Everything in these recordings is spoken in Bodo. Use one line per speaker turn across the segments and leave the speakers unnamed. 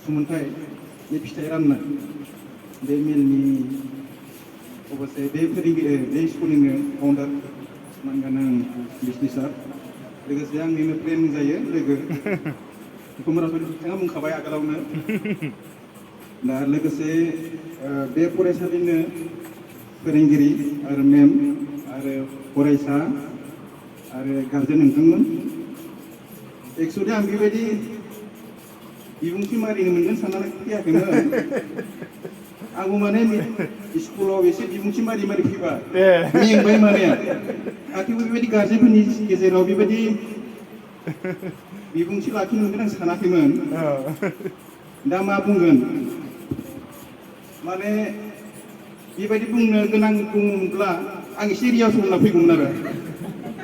सुमोनथाइ बे फिथाइ राननाय बे मेलनि अबसे बे फोरोंगिरि बे स्कुलनिनो फाउन्डार नांगोन आं बिष्णु सार लोगोसे आंनिनो फ्रेन्ड जायो लोगो कुमारासर बिथाङा बुंखाबाय आगोलावनो दा लोगोसे बे फरायसालिनो फोरोंगिरि आरो मेम आरो फरायसा आरो गार्जेन नोंथांमोन एक्सुवेलि आं बेबायदि बिबुंथि मारिनो मोनगोन साननानै फैयाखैमोन आंबो माने स्कुलाव एसे बिबुंथि मारि फैबाय मेंबाय माने आथिखालाव बेबायदि गार्जेनफोरनि गेजेराव बेबायदि बिबुंथि लाखिनो मोनगोन आं सानाखैमोन दा मा बुंगोन माने बेबायदि बुंनो गोनां दङब्ला आं एसे रिहार्सल खालामना फैगौमोन आरो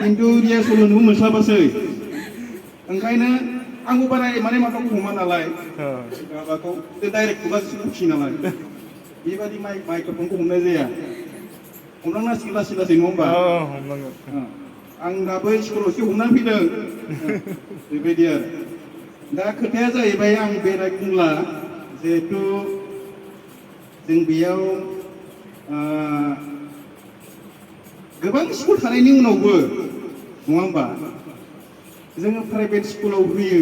खिन्थु रिहार्सल होनोबो मोनस्लाबासै ओंखायनो आंबो बारा माने माबाखौ हमा नालाय माबाखौ डाइरेक्ट खुगाजोंसो बुखियो नालाय बेबायदि माइक्र'फनखौ हमनाय जाया हमलांनांसिगोन लासै लासै नङा होमबा आं दाबो स्कुलाव एसे हमनानै फैदों बेबायदि आरो दा खोथाया जाहैबाय आं बेराय बुंला जिहेथु जों बेयाव गोबां स्कुल थानायनि उनावबो नङा होमबा जोङो प्राइभेट स्कुलाव होयो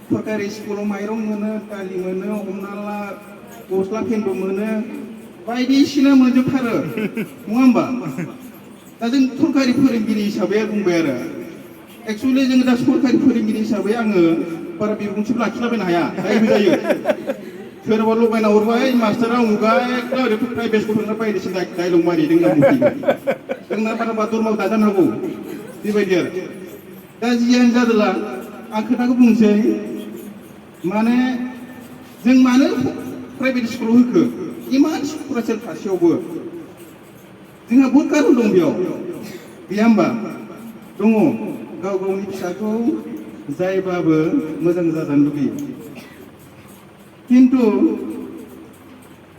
सरकारि स्कुलाव माइरं मोनो दालि मोनो हमना ला गस्ला पेन्टबो मोनो बायदिसिना मोनजोबथारो नङा होमबा दा जों सरकारि फोरोंगिरि हिसाबै बुंबाय आरो एक्सुवेलि जोङो दा सरकारि फोरोंगिरि हिसाबै आङो बारा बिबुंथि लाखिलाबायनो हाया दायबो जायो सोरबा लगायना हरबाय मास्टारा उमुगा एकदम प्राइभेट स्कुल थांना बायदिसिना डाइलग मारिदों ना जोंना बारा दरमाव दाजानो हागौ बेबायदि आरो दा जियानो जादोला आं खोथाखौ बुंसै माने जों मानो प्राइभेट स्कुलाव होखो इमान फरायसालि थासेयावबो जोंहा बहुद कारन दं बेयाव गैया होमबा दङ गाव गावनि फिसाखौ जायबाबो मोजां जाजानो लुगैयो खिन्थु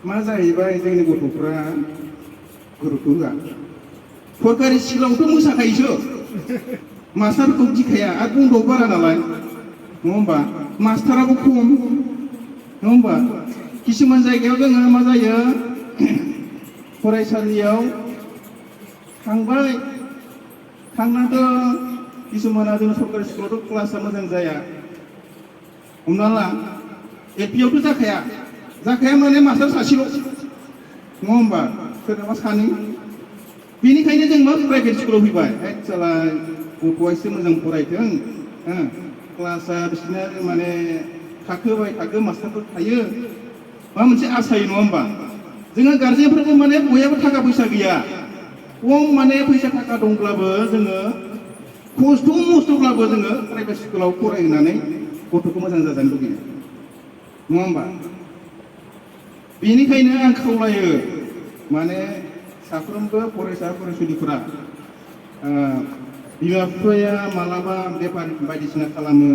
मा जाहैबाय जोंनि गथ'फ्रा गुरुत्व होआ सरकारि स्कुलावथ' मोसाखायोसो मास्टारखौ गिखाया आरो बन्द'आव बारा नालाय नङा होमबा मास्टाराबो खम नङा होमबा किसुमान जायगायाव जोङो मा जायो फरायसालियाव थांबाय थांनाथ' किसुमाना जों सरकारि स्कुलावथ' क्लासा मोजां जाया हमना ला एलपियावथ' जाखाया माने मास्टार सासेल' नङा होमबा सोरनाबा सानै बेनिखायनो जों मा प्राइभेट स्कुलाव फैबाय एक्सुवेला गथ'आ एसे मोजां फरायथों क्लासा बिसोरना माने थाखो बाय थाखो मास्टारफोर थायो माबा मोनसे आसायो नङा होमबा जोङो गार्जेनफोरबो माने बयहाबो थाखा फैसा गैया खम माने फैसा थाखा दंब्लाबो जोङो खस्थ' मस्थ'ब्लाबो जोङो प्राइभेट स्कुलाव फरायहोनानै गथ'खौ मोजां जाजानो लुगैयो नङा होमबा बेनिखायनो आं खावलायो माने साफ्रोमबो फरायसा फरायसुलिफोरा बिमा बिफाया मालाबा बेफार बायदिसिना खालामो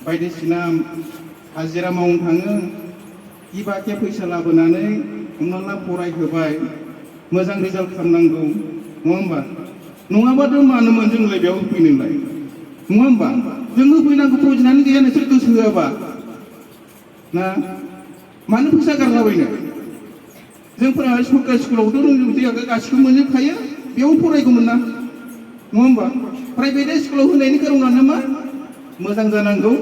बायदिसिना हाजिरा मावनो थाङो किबाके फैसा लाबोनानै हमना ला फरायहोबाय मोजां रिजाल्ट खालामनांगौ नङा होमबा नङाबाथ' मानोमोन जोंलाय बेयाव होफैनोलाय नङा होमबा जों होफैनांगौ प्रयजनानो गैया नोंसोर गोसो होआबा ना मानो फैसा गारलाबायनो जोंफोरा सरकारि स्कुलावथ' रोंजोबदो गासिबो मोनजोबखायो बेयाव फरायगौमोन ना नङा होमबा प्राइभेट स्कुलाव होनायनि खारनानो मा मोजां जानांगौ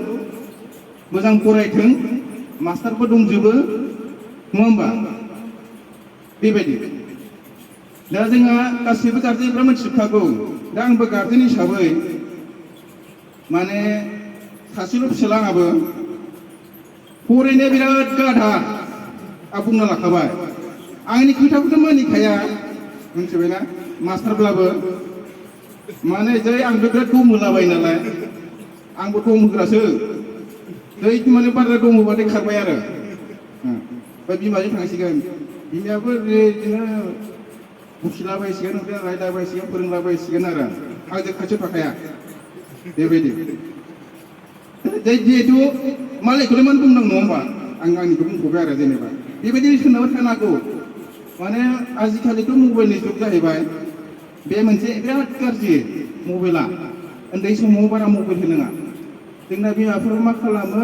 मोजां फरायथों मास्टारबो दंजोबो नङा होमबा बेबायदि दा जोंहा गासैबो गार्जेनफ्रा मिथिजोबखागौ दा आंबो गार्जेन हिसाबै माने सासेल' फिसाला आंहाबो फरायनाया बिराद गाधा आं बुंना लाखाबाय आंनि खोथाखौथ' मानिखाया मिथिबायना मास्टारब्लाबो माने जै आंबो बिराद दम होलाबाय नालाय आंबो दम होग्रासो जै माने बारा दम होबाथाय खारबाय आरो ओमफ्राय बिमाजों थांसिगोन बिमायाबो बिदिनो बुखिलाबायसिगोन ओमफ्राय रायलाबायसिगोन फोरोंलाबायसिगोन आरो आंजों खाथियाव थाखाया बेबायदि जिहेथु मालायखौलाय मानो बुंनांगौ नङा होमबा आं आंनिखौ बुंथ'बाय आरो जेनेबा बेबायदि सोरनाबा थानांगौ माने आजिखालिथ' मबाइलनि जुग जाहैबाय बे मोनसे बिराद गाज्रि मबाइला उन्दै समाव बारा मबाइल होनाङा जोंना बिमाफोरा मा खालामो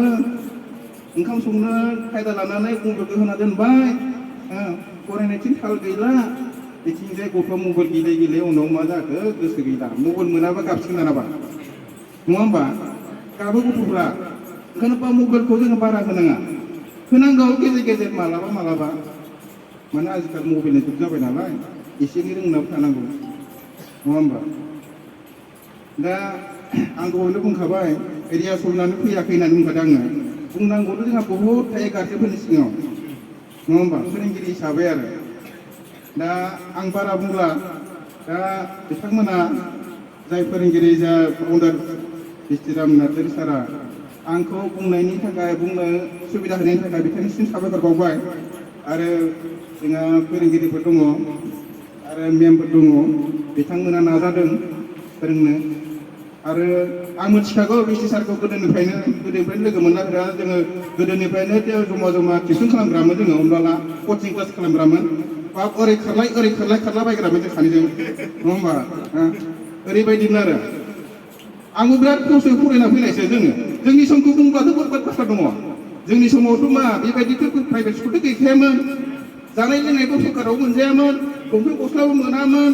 ओंखाम संनो खायदा लानानै मबाइलखौ होना दोनबाय फरायनायथिं थाल गैला बिथिंजाय गथ'आ मबाइल गेले गेले उनाव मा जाखो गोसो गैला मबाइल मोनाबा गाबसिगोन दानाबा नङा होमबा गाबो गथ'फ्रा ओंखायनो मबाइलखौ जोङो बारा होनाङा होनांगौ गेजेर गेजेर मालाबा मालाबा माने आजिखालि मबाइलनि जुग जाबाय नालाय एसे एनै रोंनाबो थानांगौ नङा होमबा दा आं दहायनो बुंखाबाय रियासल होननानै फैयाखै होननानै बुंखादों आङो बुंनांगौथ' जोंहा बहुद थायो गार्जेनफोरनि सिगाङाव नङा होमबा फोरोंगिरि हिसाबै आरो दा आं बारा बुंला दा बिथांमोना जाय फोरोंगिरि जा फाउन्डार बिस्थिराम नार्जारि सारा आंखौ बुंनायनि थाखाय बुंनो सुबिदा होनायनि थाखाय बिथांनिसिम साबायखर बावबाय आरो जोंहा फोरोंगिरिफोर दङ आरो मेमफोर दङ बिथांमोना नाजादों फोरोंनो आरो आं मिथिखागौ बिसि सारखौ गोदोनिफ्रायनो लोगो मोनना बिराद जोङो गोदोनिफ्रायनो जमा जमा टिउसन खालामग्रामोन जोङो हमला कचिं क्लास खालामग्रामोन बा ओरै खारला बायग्रामोन जों सानैजों नङा होमबा ओरैबायदिमोन आरो आंबो बिराद खस्थ'यै फरायना फैनायसो जोंनि समखौ बुंब्लाथ' बहुद बाथ्रा दङ जोंनि समावथ' मा बेबायदिथ' प्राइभेट स्कुलथ' गैखायामोन जानाय लोंनायखौ सरकाराव मोनजायामोन लंपेन्ट गस्लाबो मोनामोन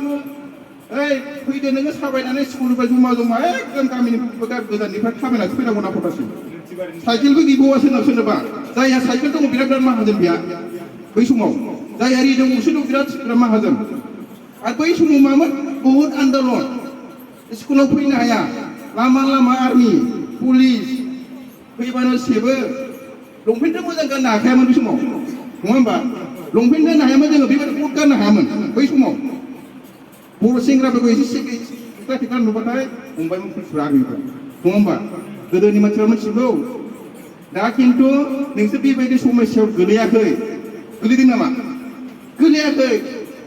ओइ फैदो नोङो साबायनानै स्कुलनिफ्राय जमा जमा एकदम गामिनि गोजाननिफ्राय थाबायनासो फैनांगौ ना खथासिम साइकेलबो गैबावा सोरनाबा जायहा साइकेल दङ बिराद माहाजोन बेहा बै समाव जायहा रिजौ गंसे दं बिराद माहाजोन आरो बै समाव मामोन बहुद आन्दलन स्कुलाव फैनो हाया लामा लामा आर्मि पुलिस फैबानो सेबो लंपेन्टथ' मोजां गाननो हाखायामोन बै समाव नङा होमबा लंपेन्ट गाननो हायामोन जोङो बेबायदि बहुद गाननो हायामोन बै समाव बर' सेंग्राफोरखौ एसे थेख्ला नुबाथाय फंबायमोन पुलिसफ्रा आर्मिफ्रा नङा होमबा गोदोनि मानसिफ्रा मिथिगौ दा खिन्थु नोंसोर बेबायदि समस्यायाव गोलैयाखै गोलैदों नामा गोलैयाखै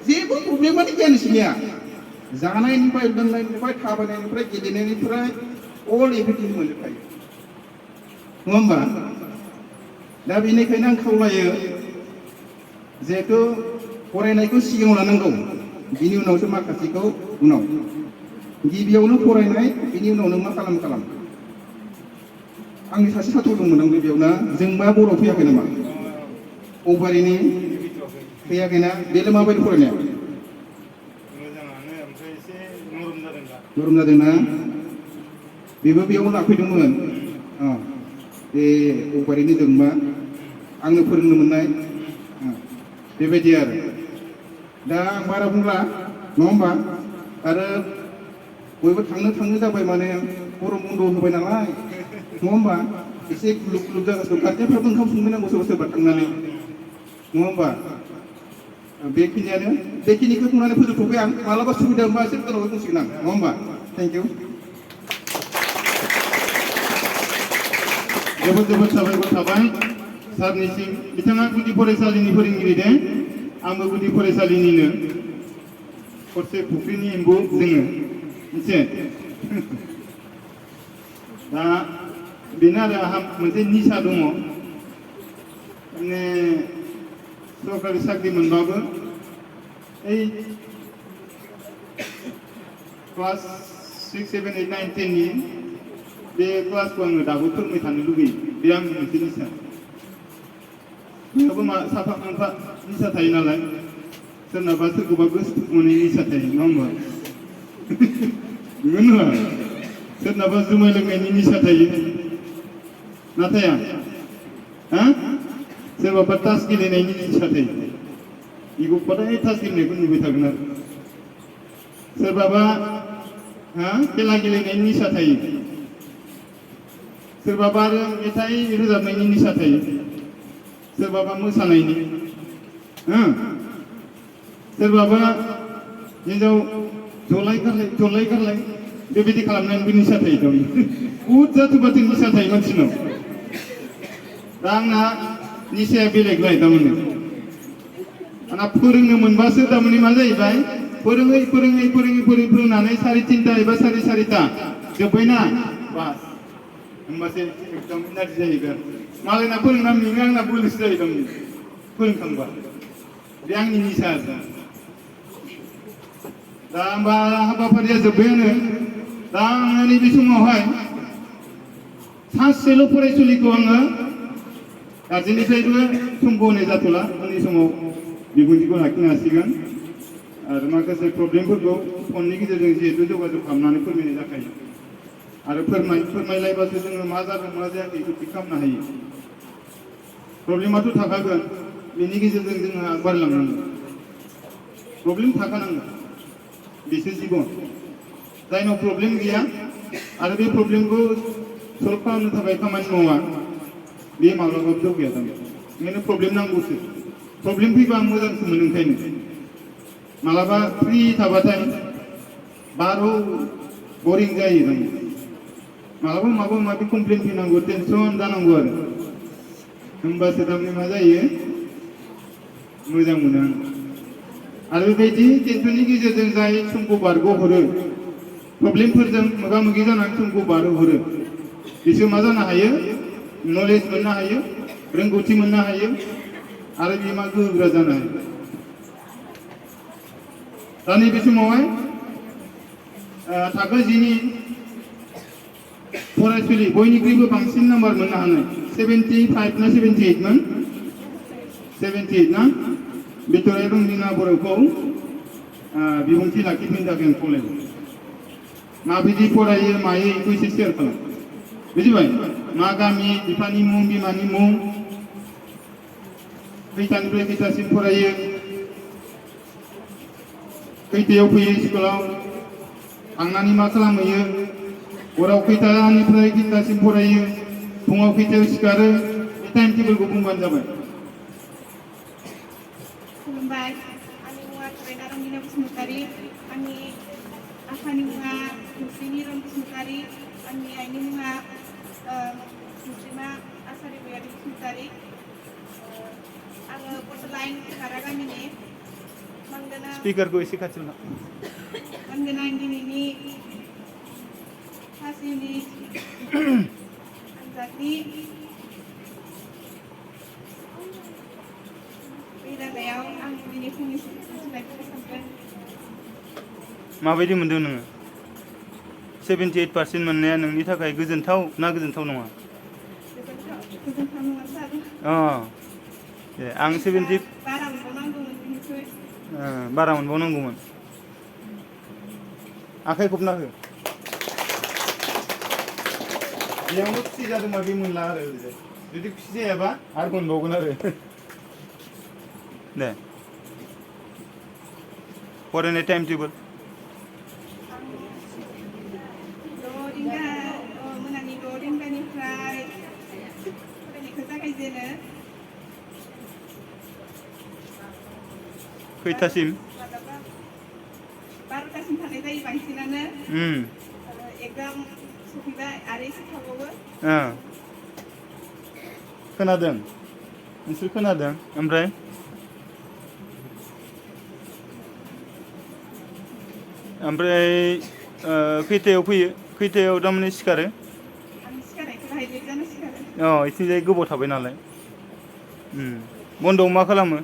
जेबो प्रब्लेमानो गैया नोंसिनिया जानायनिफ्राय लोंनायनिफ्राय थाबायनायनिफ्राय गेलेनायनिफ्राय अल एभ्रिथिं मोनजोबखायो नङा होमबा दा बेनिखायनो आं खावलायो जिहेथु फरायनायखौ सिगाङाव लानांगौ बिनि उनावसो माखासेखौ उनाव गिबियावनो फरायनाय बिनि उनाव नों मा खालाम आंनि सासे साथ्र दंमोन आं बेयावनो जोंबा बर' फैयाखै नामा औबारिनि फैयाखैना बेलाय माबायदि फरायनाया नरम जादोंना बेबो बेयाव लाफैदोंमोन बे औबारिनि जोंबा आंनो फोरोंनो मोननाय बेबायदि आरो दा आं बारा बुंला नङा होमबा आरो बयबो थांनो जाबाय माने गरम बन्द होबाय नालाय नङा होमबा एसे गुलुब गुलुब जागासिनो गार्जेनफ्राबो ओंखाम संहैनांगौ सोरबा थांनानै नङा होमबा बेखिनिखौ बुंनानै फोजोबथ'बाय आं मालाबा सुबिदा मोनबा एसे गोलावै बुंसिगोन आं नङा होमबा थेंक इउ
जोबोद साबायखर थाबाय सारनिसिम बिथाङा गुदि फरायसालिनि फोरोंगिरि दे आंबो गुदि फरायसालिनिनो खरसे फुख्रिनि एम्बु जोङो मोनसे दा बेनो आरो आंहा मोनसे निसा दङ माने सरकारि साख्रि मोनबाबो ओइ क्लास 6, 7, 8, 9, 10 नि बे क्लासखौ आङो दाबो फोरोंबाय थानो लुगैयो बे आंनि मोनसे निसा बयहाबो साफा मोनफा निसा थायो नालाय सोरनाबा सोरखौबा गोसो मोनै निसा थायो नङा होमबा बेबो नङा सोरनाबा जुमाय लोंनायनि निसा थायो नाथाय सोरबाबा तास गेलेनायनि निसा थायो बेखौ खदाय तास गेलेनायखौ नुबाय थागोन आरो सोरबाबा खेला गेलेनायनि निसा थायो सोरबाबा आरो मेथाइ रोजाबनायनि निसा थायो सोरबाबा मोसानायनि सोरबाबा हिन्जाव जलाय गारलाय बेबायदि खालामनानैबो निसा थायो दावनि बुहुद जाथि निसा थायो मानसिनाव दा आंना निसाया बेलेगलाय दामाने आंना फोरोंनो मोनबासो दामाने मा जाहैबाय फोरोंनानै 3:30 एबा 4:30 जोब्बायना बास होमबासो एकदम इनार्जि जाहैगोन मालायना फोरोंना मेङो आंना बोलोसो जायो दामाने फोरोंखांबा बे आंनि निसा आरो दा होमबा हाबाफारिया जोब्बायानो दा आङो नैबे समावहाय सासेल' फरायसुलिखौ आङो गारजेननिफ्रायबो समखौ होनाय जाथ'ला उननि समाव बिबुंथिखौ लाखिनो हासिगोन आरो माखासे प्रब्लेमफोरखौ फननि गेजेरजों जिहेतु जगाजग खालामनानै फोरमायनाय जाखायो आरो फोरमायलायबासो जोङो मा जादों मा जायाखै बेखौ थिग खालामनो हायो प्रब्लेमाथ' थाखागोन बेनि गेजेरजों जोङो आगबारिलांनांगोन प्रब्लेम थाखानांगोन बेसो जिबन जायनाव प्रब्लेम गैया आरो बे प्रब्लेमखौ सल्भ खालामनो थाखाय खामानि मावा बे माब्लाबाबो जौगाया थाङो ओंखायनो प्रब्लेम नांगौसो प्रब्लेम फैबा आं मोजांसो मोनो ओंखायनो मालाबा फ्रि थाबाथाय बार' बरिं जायो थाङो मालाबा माबा माबि कमप्लेन फैनांगौ टेनसन जानांगौ होमबासो थारमाने मा जायो मोजां मोनो आं आरो बेबायदि टेनसननि गेजेरजों जाय समखौ बारग'हरो प्रब्लेमफोरजों मोगा मोगि जानानै समखौ बारहोहरो बिसोर मा जानो हायो नलेज मोननो हायो रोंगौथि मोननो हायो आरो बे मा गोहोगोरा जानो हायो दा नैबे समावहाय थाखो जिनि फरायसुलि बयनिख्रुइबो बांसिन नाम्बार मोननो हानाय 75 ना 78 मोन 78 ना बिथराय रंजिना बर'खौ बिबुंथि लाखिफिननो थाखाय आं खावलायबाय माबायदि फरायो मायो बेखौ एसे शेयार खालाम बुजिबाय मा गामि बिफानि मुं बिमानि मुं खैथानिफ्राय खैथासिम फरायो खैथायाव फैयो स्कुलाव थांनानै मा खालामहैयो हराव खैथानिफ्राय खैथासिम फरायो फुङाव खैथायाव सिखारो बे टाइम टेबोलखौ बुंबानो जाबाय
खुलुमबाय आंनि मुङा थरायना रंगिना बसुमतारी आंनि आफानि मुङा मुस्रिनि रं बसुमतारी आंनि आइनि मुङा मुस्रिमा आसारि बयारि बसुमतारी आङो बड'लाइन भारा गामिनि
स्पिकारखौ एसे खाथियाव ला
मानगोनां दिनैनि फार्स्ट इउनिट आनजादनि बे रादायाव आं दिनै फंनैसो बिबुंथि लाखिनो सानदों
माबायदि मोनदों नोङो 78% मोननाया नोंनि थाखाय गोजोनथाव ना गोजोनथाव नङा
गोजोनथाव नङा सार
आं 70
बारा मोनबावनांगौमोन बिनिख्रुइ
बारा मोनबावनांगौमोन आखाइ खबना हो बेयावनो खुसि जादोंबा बे मोनला आरो जुदि खुसि जायाबा आरो मोनबावगोन आरो दे फरायनाय टाइम टेबोल
मोनानि 6 रिंगानिफ्राय फरायनायखौ जागायजेनो
खैथासिम
मालाबा 12टासिम थानाय जायो बांसिनानो एग्जाम सफैबाय आरो एसे थाबावो
खोनादों नोंसोर खोनादों ओमफ्राय खैथायाव फैयो खैथायाव थारमाने सिखारो
आं सिखारनायखौ बाहाय लेट जानो सिखारो
इथिंजाय गोबाव थाबाय नालाय बन्द'आव मा खालामो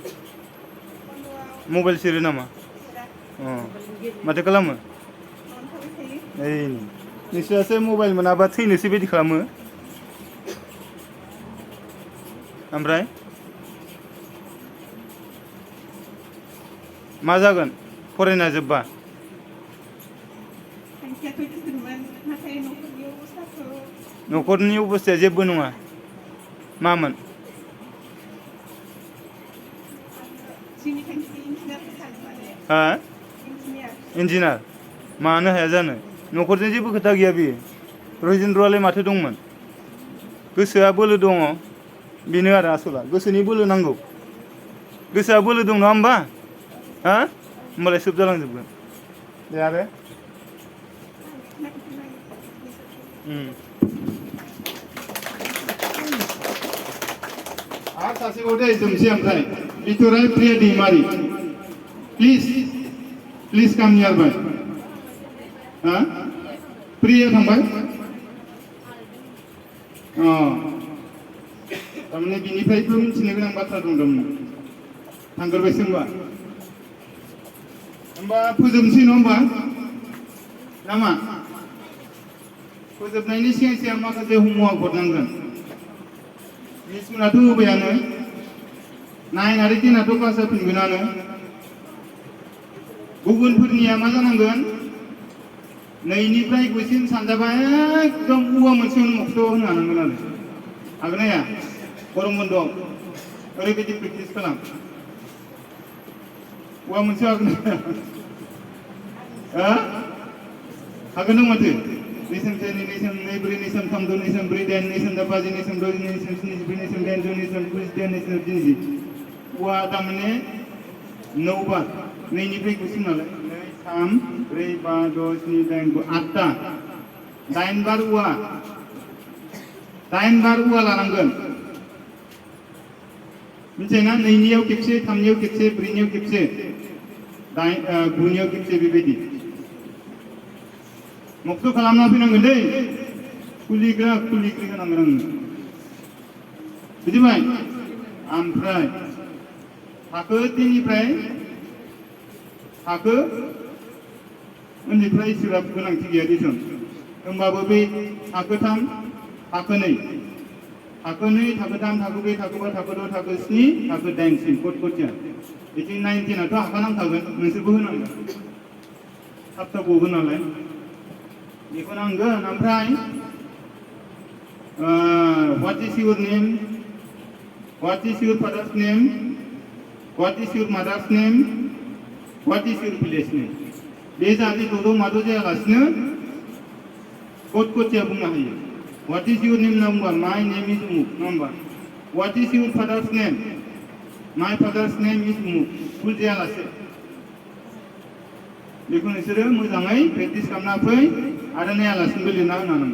मबाइल सेरो नामा माथो खालामो ओइ नोंसोरासो मबाइल मोनाबा थैनोसै बायदि खालामो ओमफ्राय मा जागोन फरायना जोब्बा
थांखियाथ' गिदिरमोन नाथाय
न'खरनि अबस्थाया जेबो नङा मामोन
जिउनि थांखि इन्जिनियार सानो माने
इन्जिनियार मानो हाया जानो न'खरजों जेबो खोथा गैया बेयो रहिजेन्द्रआलाय माथो दंमोन गोसोआ बोलो दङ बेनो आरो आसला गोसोनि बोलो नांगौ गोसोआ बोलो दं नङा होमबा होमबालाय सोब जालांजोबगोन दे आरो
आरो सासेखौ दे जोमसै ओमफ्राय बिथराय प्रिया दैमारि प्लिज काम नियार बाय प्रिया थांबाय थारमाने बिनिफ्रायबो मिथिनो गोनां बाथ्रा दंमोन थांगोरबायसो होमबा फोजोबनोसै नङा होमबा नामा फोजोबनायनि सिगां सिगां माखासे हमवार्क हरनांगोन मिसमोनाथ' होबायानो 9 आरो 10 क्लासा फैगोनानो गुबुनफोरनिया मा जानांगोन 2निफ्राय 9सिम सानजाबा एकदम औवा मोनसे मक्थ' होनो हानांगोन आरो हागोन ना हाया गरम बन्द'आव ओरैबायदि प्रेक्टिस खालाम औवा मोनसे हागोन ना हाया हागोन दं माथो निसम 2 निसम 2 4 निसम 3 2 निसम 4 10 निसम 5 निसम 6 निसम 7 निसम 8 निसम 9 निसम 10 निसम 20 औवा तारमाने 9 बार 2निफ्राय 9सिम नालाय 2 3 4 5 6 7 8 9 8 बार औवा 8 बार औवा लानांगोन मिथियोना 2नियाव खेबसे 3नियाव खेबसे 4नियाव खेबसे 9नियाव खेबसे बेबायदि मक्थ' खालामना फैनांगोन दै खुलिग्रा होनांगोन आङो बुजिबाय ओमफ्राय थाखो 3निफ्राय थाखो उन्दैफ्रा इसोरा गोनांथि गैया दिसन होमबाबो बै थाखो 3 थाखो 2 थाखो 2 थाखो 3 थाखो 4 थाखो 5 थाखो 6 थाखो 7 थाखो 8 सिम कटिया बिथिं 9 10आथ' हाखानांखागोन नोंसोरबो होनांगोन थाब थाब गगोन नालाय बेखौ नांगोन ओमफ्राय what is your name what is your father's name what is your mother's name what is your village name बे जाहाथे द'द' माद' जायालासिनो कटिया बुंनो हायो what is your name होनना बुंबा my name is उमुक नङा होमबा what is your father's name my father's name is उमुक भुल जायालासे बेखौ नोंसोरो मोजाङै प्रेक्टिस खालामना फै आरो नायालासिनोबो लिरना होनो हानांगोन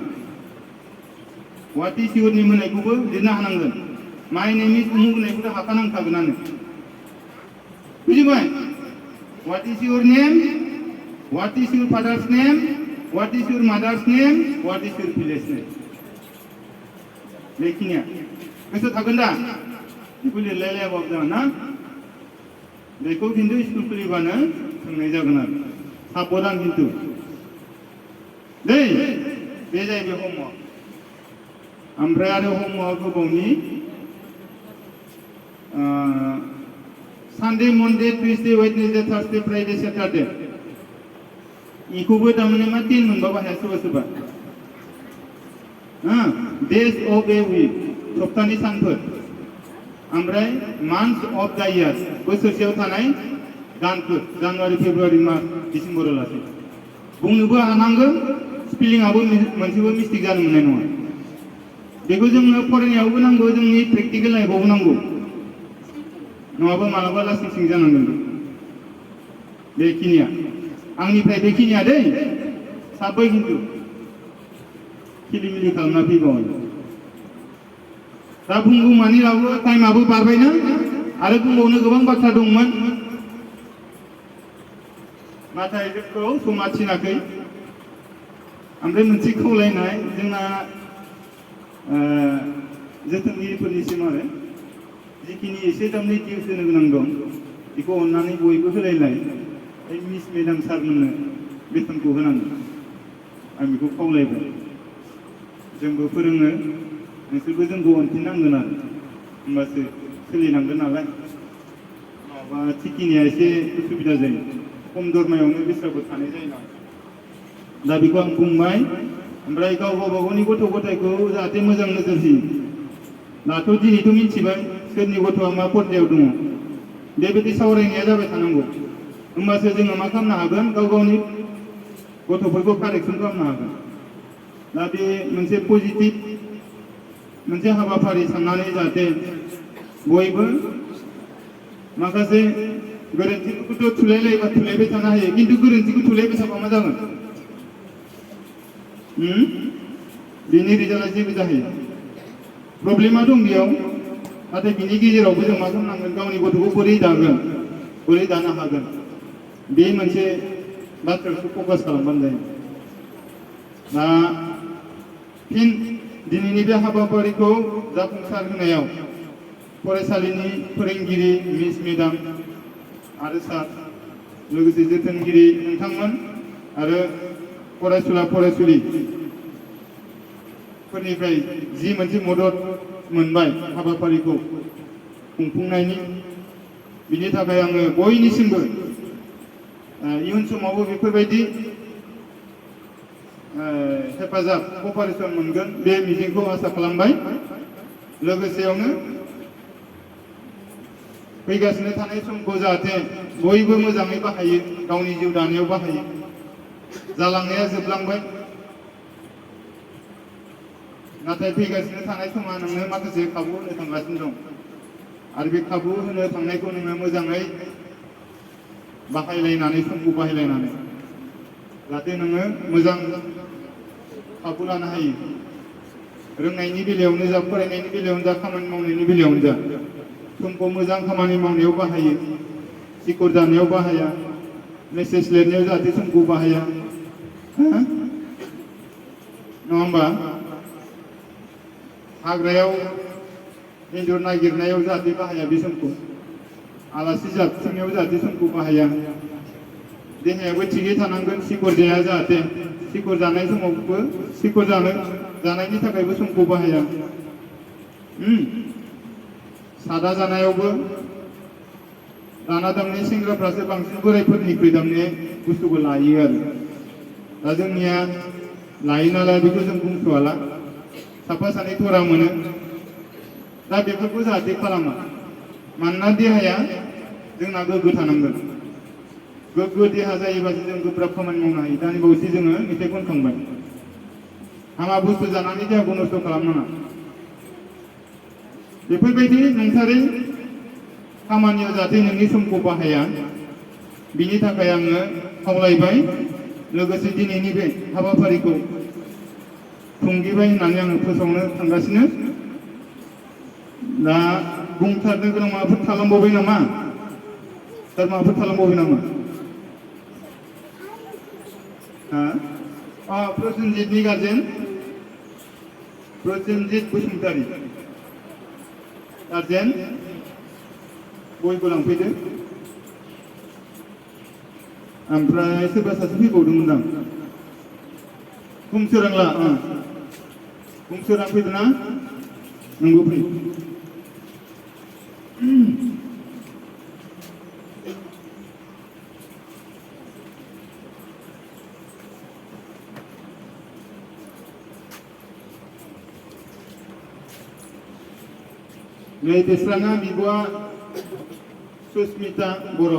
what is your name होननायखौबो लिरनो हानांगोन my name is उमुक होननायखौथ' हाखानांखागोनानो बुजिबाय what is your name what is your father's name what is your mother's name what is your village name बेखिनिया गोसोआव थागोन दा बेखौ लिरलायलायाबाबो जागोन ना बेखौ खिन्थु स्कुल खुलिबानो सोंनाय जागोन आरो साबधान खिन्थु दै बे जाहैबाय हमवर्क ओमफ्राय आरो हमवर्क गोबावनि Sunday Monday Tuesday Wednesday Thursday Friday Saturday इखौबो तारमाने मा 3 मोनबाबो हाया सोरबा सोरबा डेज अफ ए वीक सप्तानि सानफोर ओमफ्राय मान्थ्स अफ द इयार बोसोरसेयाव थानाय दानफोर जानुवारि फेब्रुवारि मार्च डिसेम्बराव लासै बुंनोबो हानांगोन स्पेलिंआबो मोनसेबो मिस्टेक जानो मोननाय नङा बेखौ जोंनो फरायनायावबो नांगौ जोंनि प्रेक्टिकेल लाइफआवबो नांगौ नङाबा मालाबा लासिं सिं जानांगोन बेखिनिया आंनिफ्राय बेखिनिया दै साबै खिन्थु खिलिमिलि खालामना फैबावो दा बुंगौमानि रावबो टाइमाबो बारबायना आरो बुंबावनो गोबां बाथ्रा दंमोन नाथाय जोंखौ समा थिनाखै ओमफ्राय मोनसे खावलायनाय जोंना जोथोनगिरिफोरनिसिम आरो जिखिनि एसे दामनि डिउस होनो गोनां दं बेखौ अननानै बयबो होलायलाय मिस मेडाम सारमोननो बेथनखौ होनांगौ आं बेखौ खावलायबाय जोंबो फोरोङो नोंसोरबो जोंखौ अनफिननांगोन आरो होमबासो सोलिनांगोन नालाय माबा थिखिनिया एसे उसुबिदा जायो खम दरमायावनो बिस्राबो थानाय जायो नालाय दा बेखौ आं बुंबाय ओमफ्राय गावबा गावनि गथ' गथायखौ जाहाथे मोजां नोजोर होयो दाथ' दिनैथ' मिथिबाय सोरनि गथ'आ मा पर्यायाव दङ बेबायदि सावरायनाया जाबाय थानांगौ होमबासो जोङो मा खालामनो हागोन गाव गावनि गथ'फोरखौ कारेक्सन खालामनो हागोन दा बे मोनसे पजिटिभ मोनसे हाबाफारि साननानै जाहाथे बयबो माखासे गोरोन्थिफोरखौथ' थुलायलायोबा थुलायबाय थानो हायो खिन्थु गोरोन्थिखौ थुलायबाय थाबा मा जागोन बेनि रिजाल्टआ जेबो जाहैयो प्रब्लेमा दं बेयाव नाथाय बिनि गेजेरावबो जों मा खालामनांगोन गावनि गथ'खौ बोरै दागोन बोरै दानो हागोन बे मोनसे बाथ्राखौ फकास खालामबानो जायो दा फिन दिनैनि बे हाबाफारिखौ जाफुंसार होनायाव फरायसालिनि फोरोंगिरि मिस मेडाम आरो सार लोगोसे जोथोनगिरि नोंथांमोन आरो फरायसुला फरायसुलिफोरनिफ्राय जि मोनसे मदद मोनबाय हाबाफारिखौ खुंफुंनायनि बिनि थाखाय आङो बयनिसिमबो इयुन समावबो बेफोरबायदि हेफाजाब कपारेसन मोनगोन बे मिजिंखौ आसा खालामबाय लोगोसेयावनो फैगासिनो थानाय समखौ जाहाथे बयबो मोजाङै बाहायो गावनि जिउ दानायाव बाहायो जालांनाया जोबलांबाय नाथाय फैगासिनो थानाय समा नोंनो माखासे खाबु होनो थांगासिनो दं आरो बे खाबु होनो थांनायखौ नोङो मोजाङै बाहायलायनानै समखौ बाहायलायनानै जाहाथे नोङो मोजां खाबु लानो हायो रोंनायनि बेलायावनो जा फरायनायनि बेलायावनो जा खामानि मावनायनि बेलायावनो जा समखौ मोजां खामानि मावनायाव बाहायो सिकर जानायाव बाहाया मेसेज लिरनायाव जाहाथे समखौ बाहाया नङा होमबा हाग्रायाव एन्जर नागिरनायाव जाहाथे बाहाया बे समखौ आलासि जाबथिंनायाव जाहाथे समखौ बाहाया देहायाबो थिगै थानांगोन सिकर जाया जाहाथे सिकर जानाय समावबो सिकर जानायनि थाखायबो समखौ बाहाया सादा जानायावबो दाना दामनाय सेंग्राफ्रासो बांसिन बोरायफोरनिख्रुइ दामनाय बुस्थुखौ लायो आरो दा जोंनिया लायो नालाय बेखौ जों बुंथ'वाला साफा सानै थरा मोनो दा बेफोरखौ जाहाथे खालामा मानोना देहाया जोंना गोग्गो थानांगोन गोग्गो देहा जायोबासो जों गोब्राब खामानि मावनो हायो दानि बावैसो जोङो मेथाइ खनखांबाय हामा बुस्थु जानानै देहाखौ नस्थ' खालामनाङा बेफोरबायदि नंथारै खामानियाव जाहाथे नोंनि समखौ बाहाया बिनि थाखाय आङो खावलायबाय लोगोसे दिनैनि बे हाबाफारिखौ खुंगिबाय होननानै आङो फोसावनो थांगासिनो दा बुंथारनो गोनां माबाफोर खालामबावबाय नामा सार माबाफोर खालामबावबाय नामा प्रसेनजितनि गार्जेन प्रसेनजित बसुमतारी गार्जेन बयबो लांफैदो ओमफ्राय सोरबा सासे फैबावदोंमोन दां फुंसोरांला फुंसोरां फैदो ना नोंबो फै नै देस्राङा बिब'आ सुस्मिता बर'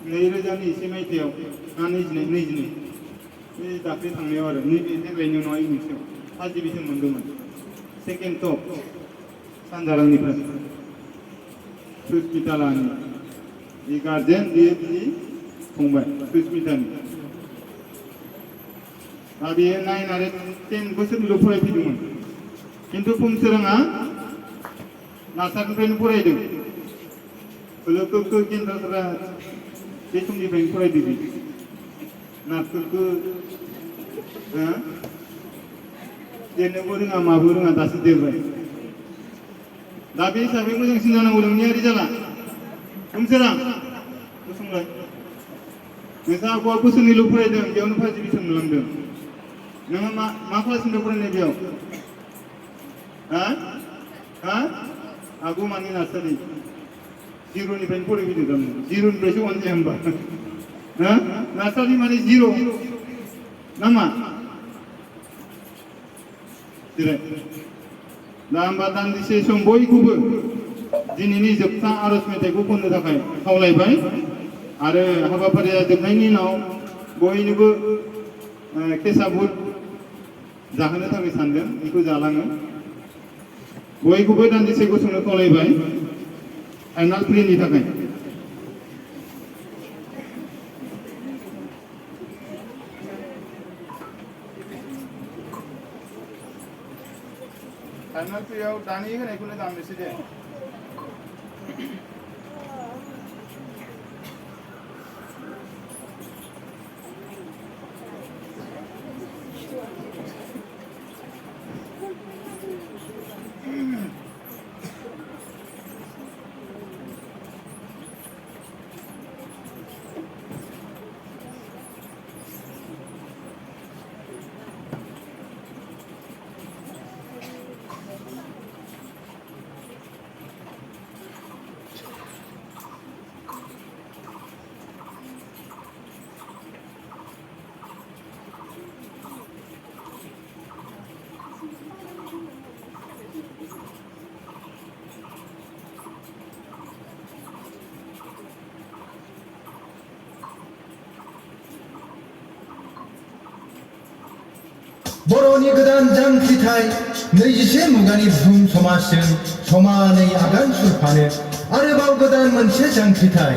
2021 मायथाइयाव नैजिनै बे दाख्लै थांनायाव आरो नैबे देग्लायनि उनाव मोनसेयाव फार्स्ट डिभिजन मोनदोंमोन सेकेन्ड टप सानजारांनिफ्राय सुस्मिता लानि बे गार्जेन बेयो बिदि फंबाय सुस्मितानि दा बेयो 9 आरो 10 बोसोरनिल' फरायफैदोंमोन खिन्थु फुंसोराङा नार्सारिनिफ्रायनो फरायदों लोगो केन्द्रफोरा बे समनिफ्रायनो फरायदों बे नार्सफोरखौ देरनोबो रोङा माबो रोङा दासो देरबाय दा बे हिसाबै मोजांसिन जानांगौ नोंनिया रिजाल्टआ फुंसोरां गुसुंलाय नोंसा आब'आ बोसोरनैल' फरायदों बेयावनो फार्स्ट डिभिजन मोनलांदों नोङो मा क्लासनिफ्राय फरायनाय बेयाव आगु मानि नार्सारि जिर'निफ्रायनो फरायफैदों थारमाने जिर'निफ्रायसो अन जाया होमबा नार्सारि माने जिर' नामा जिराय दा होमबा दान्दिसे सम बयखौबो दिनैनि जोबथा आर'ज मेथाइखौ खननो थाखाय खावलायबाय आरो हाबाफारिया जोबनायनि उनाव बयनोबो केसा बुट जाहोनो थाखाय सानदों बेखौ जालाङो बयखौबो दान्दिसे गसंनो खावलायबाय फाइनाल प्लेनि थाखाय फाइनाल प्लेयाव दानि होनायखौनो दामनोसै दे
बर'नि गोदान जांख्रिथाय 21 मुगानि बुहुम समाजजों समानै आगान सुरफानो आरोबाव गोदान मोनसे जांख्रिथाय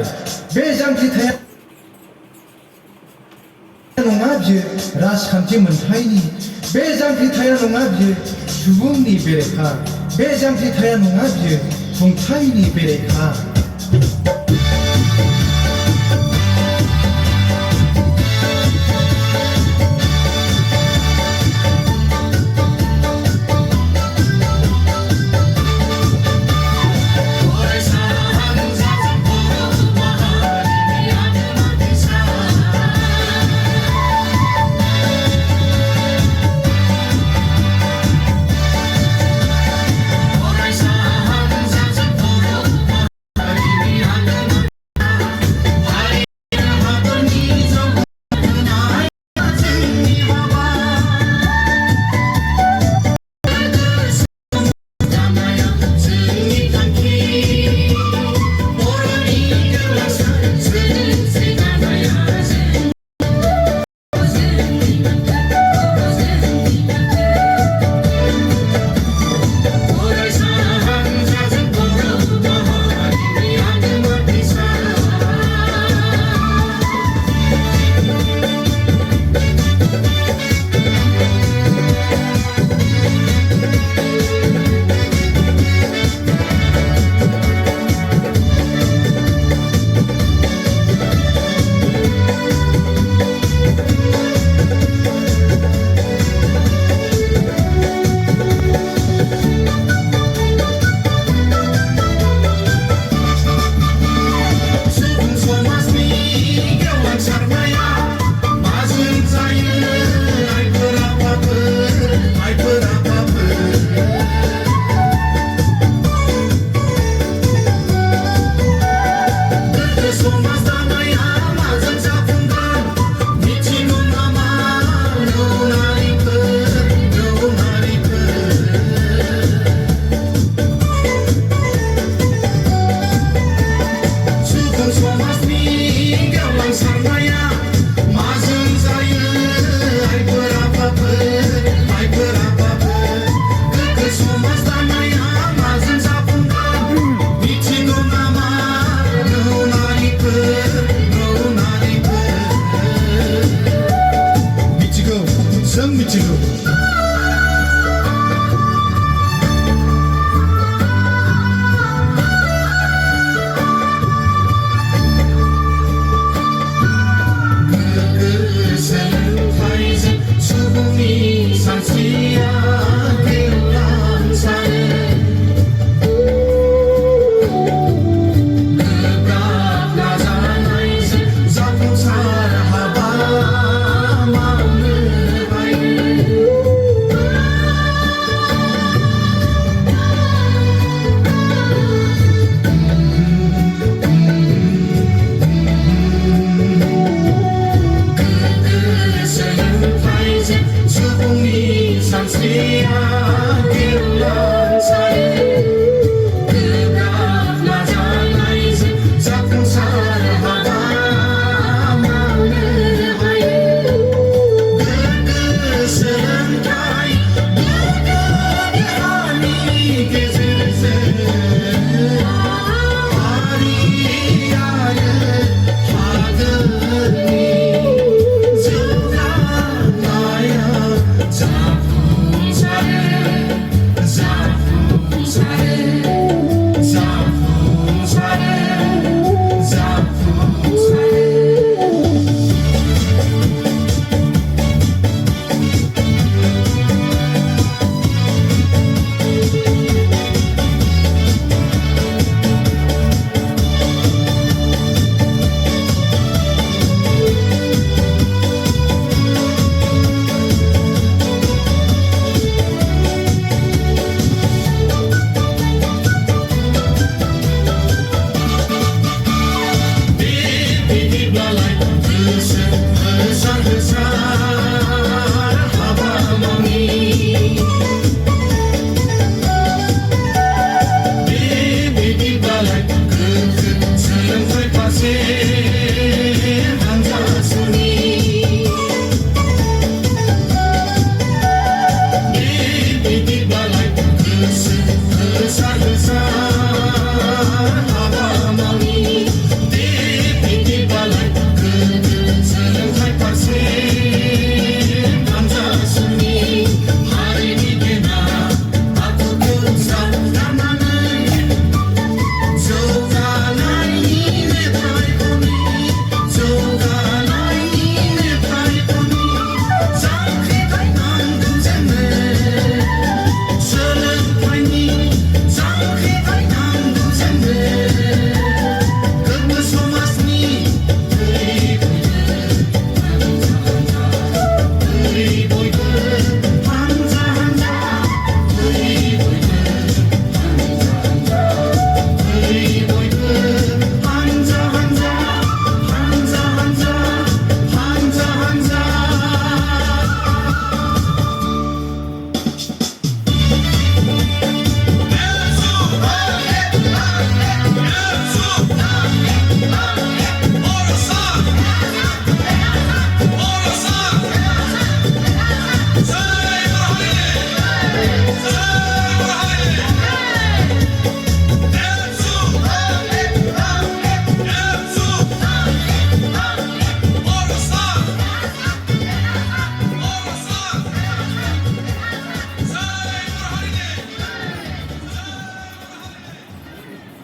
बे जांख्रिथाया नङा बियो राजखान्थि मोनथायनि बे जांख्रिथाया नङा बियो सुबुंनि बेरेखा बे जांख्रिथाया नङा बियो खुंथायनि बेरेखा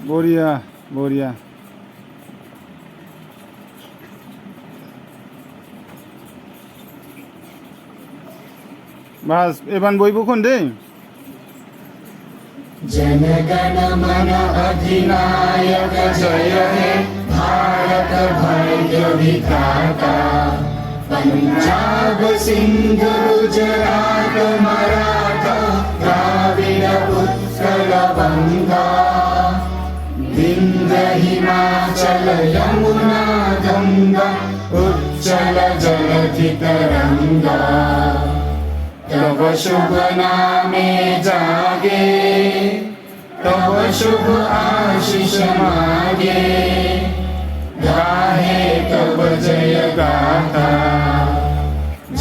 बरिया बरिया बास एबान बयबो खनदै
जनगण मन अधिनायक जय हे भारत भाग्य विधाता पंजाब सिंधु गुजरात मराठा द्राविड़ उत्कल बंगा विंध्य हिमाचल यमुना गंगा उच्चल जलधि तरंगा तब शुभ नामे जागे तब शुभ आशीष मागे गाहे तब जय गाथा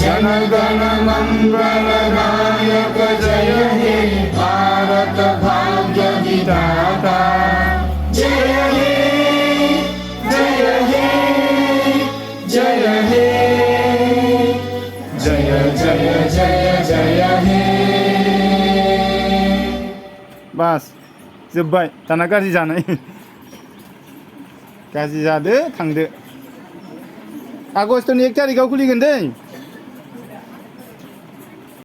जनगण मंगल नायक जय हे भारत भाग्य विधाता जय हे जय हे जय हे जय जय जय जय हे
बास जोब्बाय दाना गाज्रि जानाय गाज्रि जादो थांदो आगष्टनि 1 तारिखआव खुलिगोन दै